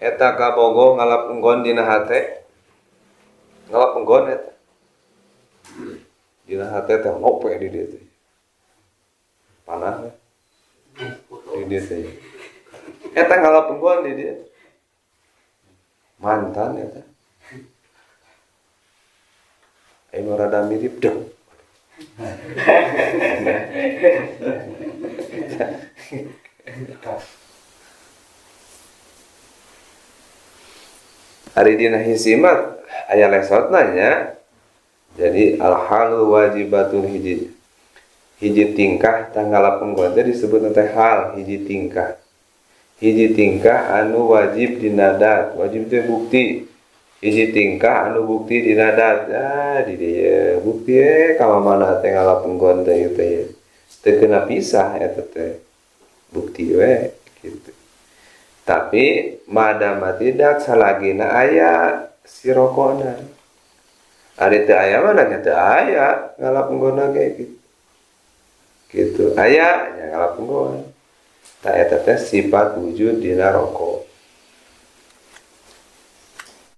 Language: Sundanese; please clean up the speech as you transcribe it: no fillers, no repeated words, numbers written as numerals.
Eta kabogoh ngalap enggon dina hate. Ngalap enggon eta. Dina hate teh lope di dieu teh. Panah di dieu teh. Eta ngalap enggon di dieu. Mantan eta. Ayo rada mirip deh. Ari dina hisimat aya lesotna nya. Jadi al-halu wajibatun hiji. Hiji tingkah tanggalap enggon teh disebut teh hal hiji tingkah. Hiji tingkah anu wajib dina dat, wajib teh bukti. Hiji tingkah anu bukti dina dat. Ah di dieu bukti ka mamana teh ngalap enggon teh ieu teh. Teu kena pisah eta teh. Bukti we gitu. Tapi madama tidak salagina aya si rokona. Ari teu aya mah nya teu aya ngalap enggonna ge gitu. Gitu aya nya ngalap enggon. Ta eta teh sifat wujud dina rokok.